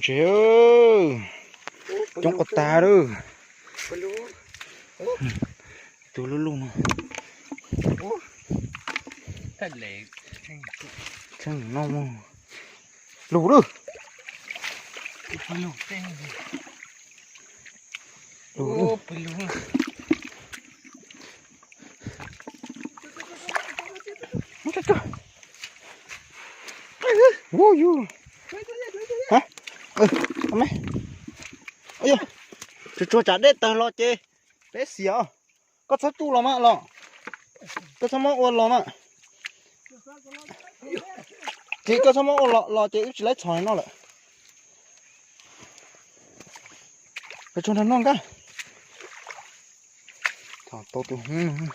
Tsev, coob quas tas lawm. Tus lub lub no. Tsheej no mus. Lus lawm. Lus lawm. Ua yus. Tsuag tsuag tsam dej tawg los ces peb xiam os. Koj txhob tsuj los mas los. Koj txhob muab ua los mas. Tsis, koj txhob muab ua los los ces wb tsis laib txhos no lawm. Koj tsuag nrog noj nkaj. Tau tus hub no.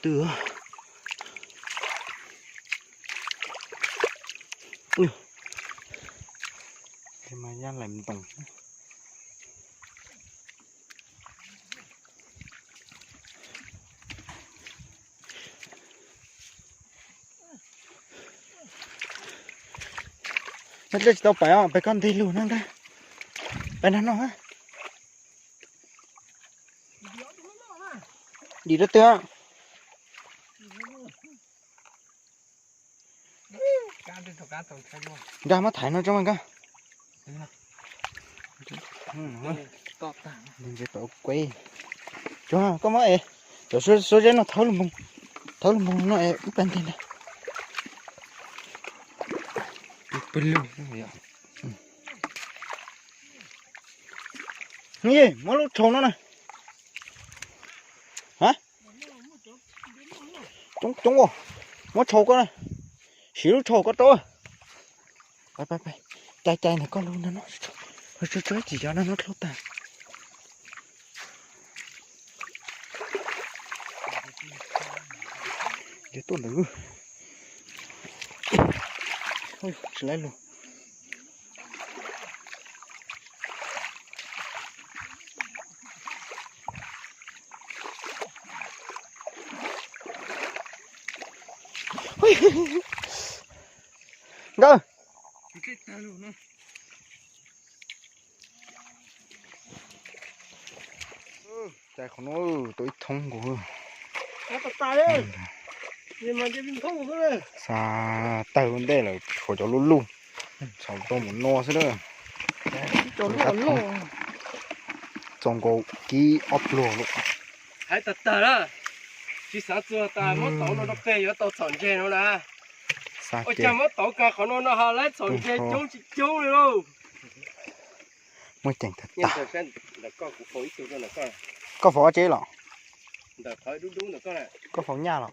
Twb mas ya laim ntoos. Nyob dlej tsis tau pais os, peb koj nteg lug na nkaj. Peb nrog noj. Dim rau twg? Nkaj muab thaiv no tso mas nkaj. Ntses tau kuv. Tsuag, koj muab es cov suab zeb no thawb lub npoog, thawb lub npoog no es ib pab nteg ntag. Muab lub tshau no na. Coob coob, muab tshau koj na, siv lub tshau koj rau. Cai cai ntawm koj lub no, tsis cov no no dlhau tag. Tuaj ntawd, tsis laib lug. Nkawd, cai qhov no tau ib thoob nkaus. Xa tawg ua ntej lawm, tshuav cov lub lug, xav tau mus no xwb na. Txaus nkaus kib ob pluag lawm. Hais tag tag na, tsis xav txog tas muab tauv no rau peg yuav tau txhaum ntses no na. Ua cas muab tauv kag qhov no no ho laib txhaum ntses coob tsis coob li lauj. Muaj ceem tag tag. Koj faus ob tsev los? Koj faus nyaj los?